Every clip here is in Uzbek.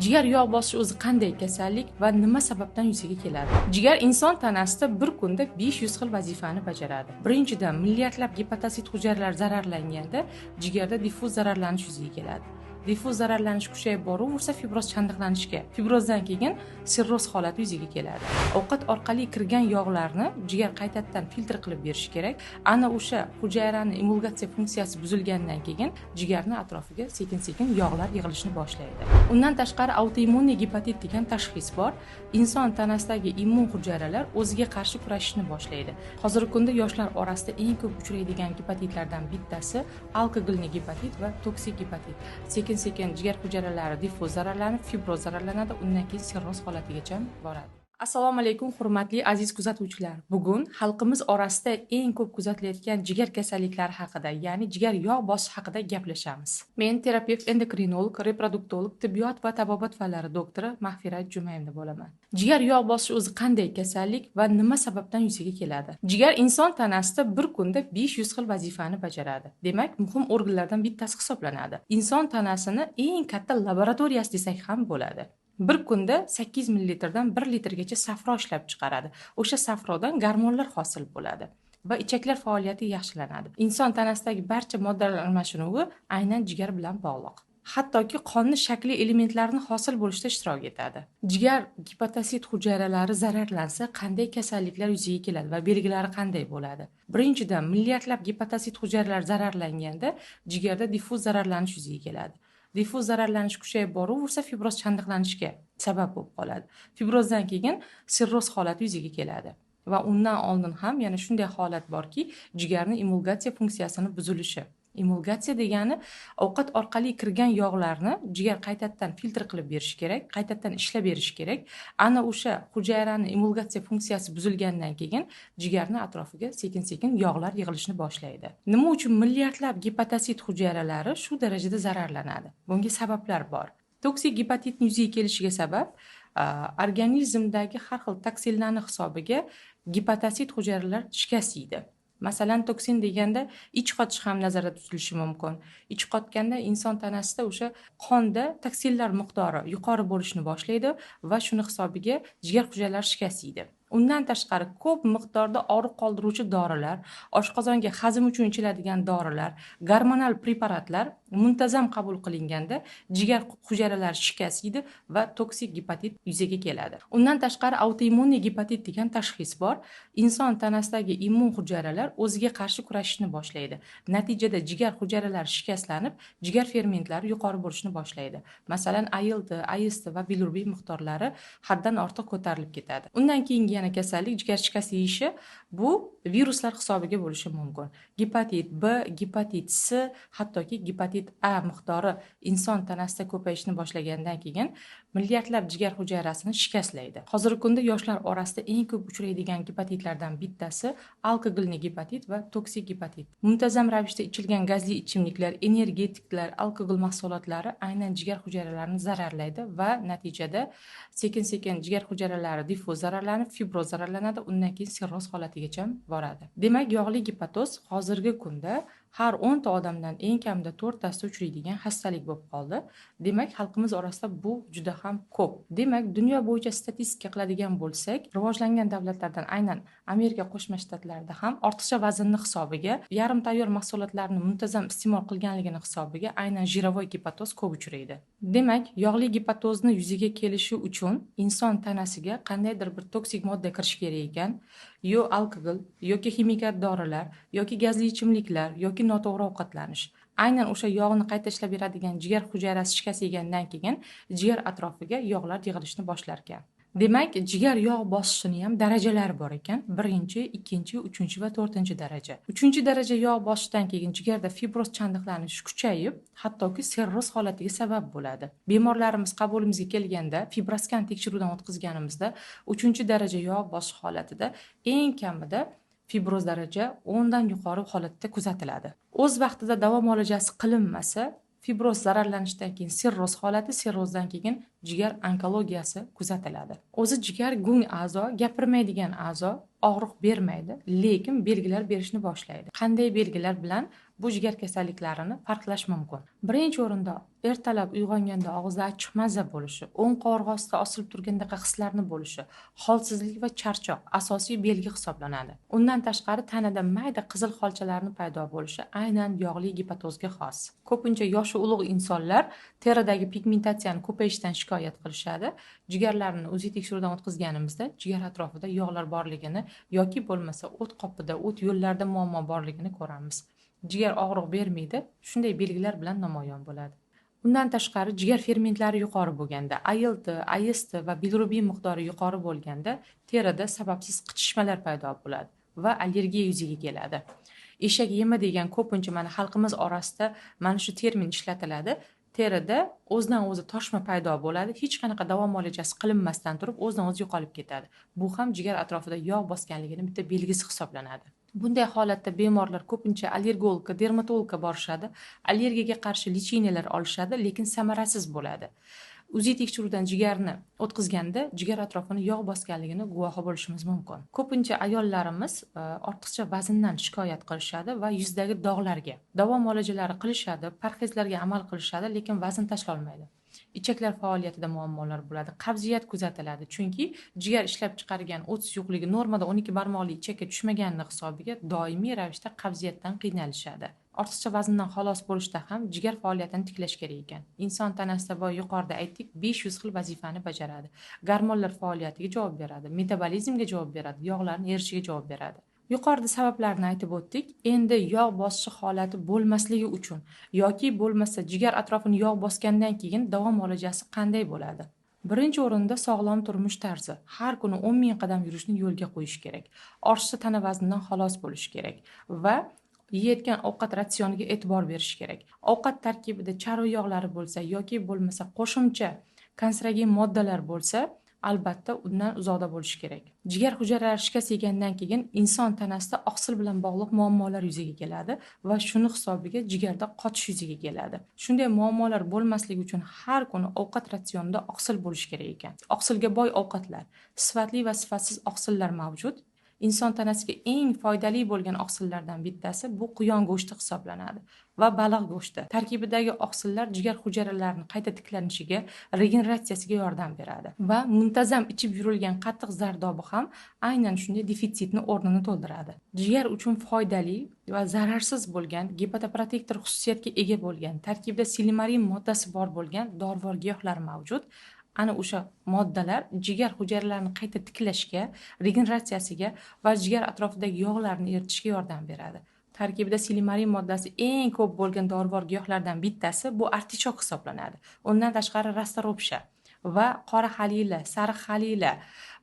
Jigar yog' bosishi o'zi qanday kasallik va nima sababdan yuzaga keladi? Jigar inson tanasida bir kunda 500 xil vazifani bajaradi. Birinchidan, milliardlab gepatosit hujayralar zararlanganda jigarda diffuz zararlanish yuzaga keladi. Diffuz zararlanish kuchayib boraversa fibroz chandiqlanishga, fibrozdan keyin sirroz holati yuzaga keladi. Ovqat orqali kirgan yog'larni jigar qaytadan filtr qilib berishi kerak. Ana o'sha hujayrani emulgatsiya funksiyasi buzilgandan keyin jigarni atrofiga sekin-sekin yog'lar yig'ilishni boshlaydi. Undan tashqari autoimmun gepatit degan tashxis bor. Inson tanasidagi immun hujayralar o'ziga qarshi kurashishni boshlaydi. Hozirgi kunda yoshlar orasida eng ko'p uchraydigan gepatitlardan bittasi alkogolli gepatit va toksik gepatit. Sekin-sekin jigar hujayralari diffuz zararlanib, fibroz zararlanadi, undan keyin sirroz holatigacha boradi. Assalomu alaykum hurmatli aziz kuzatuvchilar. Bugun xalqimiz orasida eng ko'p kuzatilayotgan jigar kasalliklari haqida, ya'ni jigar yog' bosishi haqida gaplashamiz. Men terapevt, endokrinolog, reproduktolog, tibbiyot va tabobat fanlari doktori Maxfirat Jumayeva bo'laman. Jigar yog' bosishi o'zi qanday kasallik va nima sababdan yuzaga keladi? Jigar inson tanasida bir kunda 500 xil vazifani bajaradi. Demak, muhim organlardan bittasi hisoblanadi. Inson tanasini eng katta laboratoriyasi desak ham bo'ladi. Bir kunda 8 millilitrdan 1 litrgacha safro ishlab chiqaradi. O'sha safrodan gormonlar hosil bo'ladi va ichaklar faoliyati yaxshilanadi. Inson tanasidagi barcha moddalar almashinuvi aynan jigar bilan bog'liq. Hattoki qonni shakli elementlarini hosil bo'lishda ishtirok etadi. Jigar gepatosit hujayralari zararlansa qanday kasalliklar yuzaga keladi va belgilari qanday bo'ladi? Birinchidan, milliardlab gepatosit hujayralari zararlanganda jigarda diffuz zararlanish yuzaga keladi. Diffuz zararlanish kuchayib boraversa fibroz chandiqlanishga sabab bo'lib qoladi. Fibrozdan keyin sirroz holati yuzaga keladi. Va undan oldin ham yana shunday holat borki, jigarni emulgatsiya funksiyasini buzilishi. Emulgatsiya degani ovqat orqali kirgan yog'larni jigar qaytadan filtr qilib berishi kerak, qaytadan ishlab berishi kerak. Ana o'sha hujayrani emulgatsiya funksiyasi buzilgandan keyin jigarni atrofiga sekin-sekin yog'lar yig'ilishni boshlaydi. Nima uchun milliardlab gepatosit hujayralari shu darajada zararlanadi? Bunga sabablar bor. Toksik gepatitning yuzaga kelishiga sabab organizmdagi har xil toksinlarning hisobiga gepatosit hujayralar shikast yeydi. Masalan, toksin deganda ich qotish ham nazarda tutilishi mumkin. Ich qotganda inson tanasida o'sha qonda toksinlar miqdori yuqori bo'lishni boshlaydi va shuni hisobiga jigar hujayralari shikast yeydi. Undan tashqari ko'p miqdorda og'riq qoldiruvchi dorilar, oshqozonga hazm uchun ichiladigan dorilar, gormonal preparatlar muntazam qabul qilinganda jigar hujayralari shikast yeydi va toksik gepatit yuzaga keladi. Undan tashqari autoimmun gepatit degan tashxis bor. Inson tanasidagi immun hujayralar o'ziga qarshi kurashishni boshlaydi. Natijada jigar hujayralari shikastlanib, jigar fermentlari yuqori bo'lishni boshlaydi. Masalan, ALT, AST va bilirubin miqdorlari haddan ortiq ko'tarilib ketadi. Undan keyingi yana kasallik jigar shikast yeyishi, bu viruslar hisobiga bo'lishi mumkin. Gepatit B, gepatit C, hattoki gepatit A miqdori inson tanasida ko'payishni boshlagandan keyin milliardlab jigar hujayrasini shikastlaydi. Hozirgi kunda yoshlar orasida eng ko'p uchraydigan gepatitlardan bittasi alkogolli gepatit va toksik gepatit. Muntazam ravishda ichilgan gazli ichimliklar, energetiklar, alkogol mahsulotlari aynan jigar hujayralarini zararlaydi va natijada sekin-sekin jigar hujayralari diffuz zararlanib, fibroz zararlanadi, undan keyin sirroz holatigacha boradi. Demak, yog'li gepatoz hozirgi kunda har 10 ta odamdan eng kamida 4 tasida uchraydigan xastalik bo'lib qoldi. Demak, xalqimiz orasida bu juda ham ko'p. Demak, dunyo bo'yicha statistika qiladigan bo'lsak, rivojlangan davlatlardan aynan Amerika Qo'shma Shtatlarida ham ortiqcha vaznni hisobiga, yarim tayyor mahsulotlarni muntazam iste'mol qilganligini hisobiga aynan jirovoy gepatoz ko'p uchraydi. Demak, yog'li gepatozni yuzaga kelishi uchun inson tanasiga qandaydir bir toksik modda kirishi kerak ekan, yo alkogol, yoki ximikat dorilar, yoki gazli ichimliklar, yoki noto'g'ri ovqatlanish. Aynan o'sha yog'ni qayta ishlab beradigan jigar hujayrasi shikast yegandan keyin jigar atrofiga yog'lar yig'ilishni boshlar ekan. Demak, jigar yog' bosishini ham darajalari bor ekan. 1-chi, 2-chi, 3-chi va 4-chi daraja. 3-chi daraja yog' bosishdan keyin jigarda fibroz chandiqlanish kuchayib, hattoki sirroz holatiga sabab bo'ladi. Bemorlarimiz qabulimizga kelganda fibroskan tekshiruvdan o'tkazganimizda 3-chi daraja yog' bosish holatida eng kamida fibroz daraja 10 dan yuqori holatda kuzatiladi. O'z vaqtida davo muolajasi qilinmasa, fibroz zararlanishdan keyin sirroz holati, sirrozdan keyin jigar onkologiyasi kuzatiladi. O'zi jigar gung a'zo, gapirmaydigan a'zo, og'riq bermaydi, lekin belgilar berishni boshlaydi. Qanday belgilar bilan bu jigar kasalliklarini farqlash mumkin. Birinchi o'rinda ertalab uyg'onganda og'izda achchiq mazza bo'lishi, o'ng qovurg'a ostida osilib turgandaqa hislarni bo'lishi, holsizlik va charchoq asosiy belgi hisoblanadi. Undan tashqari tanada mayda qizil xolchalarni paydo bo'lishi aynan yog'li gepatozga xos. Ko'pincha yoshi ulug' insonlar teridagi pigmentatsiyani ko'payishidan shikoyat qilishadi. Jigarlarini UZI tekshiruvdan o'tkazganimizda jigar atrofida yog'lar borligini yoki bo'lmasa o't qopida, o't yo'llarida muammo borligini ko'ramiz. Jigar og'riq bermaydi, shunday belgilar bilan namoyon bo'ladi. Undan tashqari jigar fermentlari yuqori bo'lganda, ALT, AST va bilirubin miqdori yuqori bo'lganda terida sababsiz qichishmalar paydo bo'ladi va allergiya yuzaga keladi. Eshak yema degan ko'pincha mana xalqimiz orasida mana shu termin ishlatiladi. Terida o'zidan o'zi toshma paydo bo'ladi, hech qanaqa davo muolajasi qilinmasdan turib o'zidan o'zi yo'qolib ketadi. Bu ham jigar atrofida yog' bosganligini bitta belgisi hisoblanadi. Bunday holatda bemorlar ko'pincha allergologga, dermatologga borishadi, allergiyaga qarshi lecheniyalar olishadi, lekin samarasiz bo'ladi. UZI tekshiruvdan jigarni o'tkazganda jigar atrofini yog' bosganligini guvohi bo'lishimiz mumkin. Ko'pincha ayollarimiz ortiqcha vazndan shikoyat qilishadi va yuzdagi dog'larga davo muolajalari qilishadi, parhezlarga amal qilishadi, lekin vazn tashlay olmaydi. Ichaklar faoliyatida muammolar bo'ladi, qabziyat kuzatiladi, chunki jigar ishlab chiqargan o't suyuqligi normada 12 barmoqli ichakka tushmaganini hisobiga doimiy ravishda qabziyatdan qiynalishadi. Ortiqcha vazndan xalos bo'lishda ham jigar faoliyatini tiklash kerak ekan. Inson tanasida boya yuqorida aytdik, 500 xil vazifani bajaradi. Gormonlar faoliyatiga javob beradi, metabolizmga javob beradi, yog'larni erishiga javob beradi. Yuqorida sabablarni aytib o'tdik. Endi yog' bosishi holati bo'lmasligi uchun yoki bo'lmasa jigar atrofini yog' bosgandan keyin davo muolajasi qanday bo'ladi? Birinchi o'rinda sog'lom turmush tarzi. Har kuni 10 ming qadam yurishni yo'lga qo'yish kerak. Ortiqcha tana vaznidan xalos bo'lish kerak va yeyotgan ovqat ratsioniga e'tibor berish kerak. Ovqat tarkibida charvi yog'lari bo'lsa yoki bo'lmasa qo'shimcha kanserogen moddalar bo'lsa, albatta undan uzoqda bo'lish kerak. Jigar hujayralari shikast yegandan keyin inson tanasida oqsil bilan bog'liq muammolar yuzaga keladi va shuni hisobiga jigarda qotish yuzaga keladi. Shunday muammolar bo'lmasligi uchun har kuni ovqat ratsionida oqsil bo'lishi kerak ekan. Oqsilga boy ovqatlar, sifatli va sifatsiz oqsillar mavjud. Inson tanasiga eng foydali bo'lgan oqsillardan bittasi bu quyon go'shti hisoblanadi va baliq go'shti. Tarkibidagi oqsillar jigar hujayralarini qayta tiklanishiga, regeneratsiyasiga yordam beradi va muntazam ichib yurilgan qattiq zardobi ham aynan shunday defitsitni o'rnini to'ldiradi. Jigar uchun foydali va zararsiz bo'lgan, gepatoprotektor xususiyatga ega bo'lgan, tarkibida silimarin moddasi bor bo'lgan dorivor giyohlar mavjud. Ana o'sha moddalar jigar hujayralarini qayta tiklashga, regeneratsiyasiga va jigar atrofidagi yog'larni eritishga yordam beradi. Tarkibida silimarin moddasi eng ko'p bo'lgan dorivor giyohlardan bittasi bu artichok hisoblanadi. Undan tashqari rastoropsha va qora halila, sariq halila,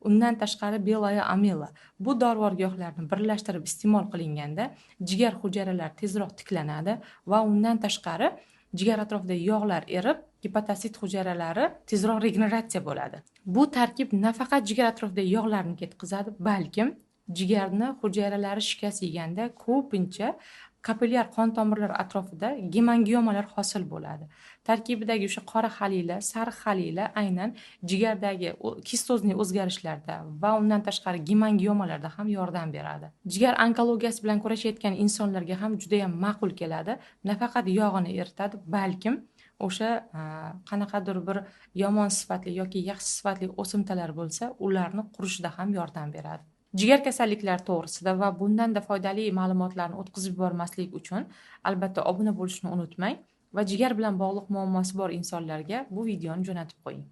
undan tashqari belaya amela. Bu dorivor giyohlarni birlashtirib iste'mol qilinganda jigar hujayralari tezroq tiklanadi va undan tashqari jigar atrofidagi yog'lar erib, gepatosit hujayralari tezroq regeneratsiya bo'ladi. Bu tarkib nafaqat jigar atrofidagi yog'larni ketkazadi, balkim jigarni hujayralari shikast yeganda ko'pincha kapillyar qon tomirlar atrofida gemangiomalar hosil bo'ladi. Tarkibidagi o'sha qora halila, sariq halila aynan jigardagi kistozniy o'zgarishlarda va undan tashqari gemangiomalarda ham yordam beradi. Jigar onkologiyasi bilan kurashayotgan insonlarga ham juda ham ma'qul keladi. Nafaqat yog'ini eritadi, balkim o'sha qanaqadir bir yomon sifatli yoki yaxshi sifatli o'simtalar bo'lsa, ularni qurishida ham yordam beradi. Jigar kasalliklari to'g'risida va bundan-da foydali ma'lumotlarni o'tkazib yubormaslik uchun albatta obuna bo'lishni unutmang va jigar bilan bog'liq muammosi bor insonlarga bu videoni jo'natib qo'ying.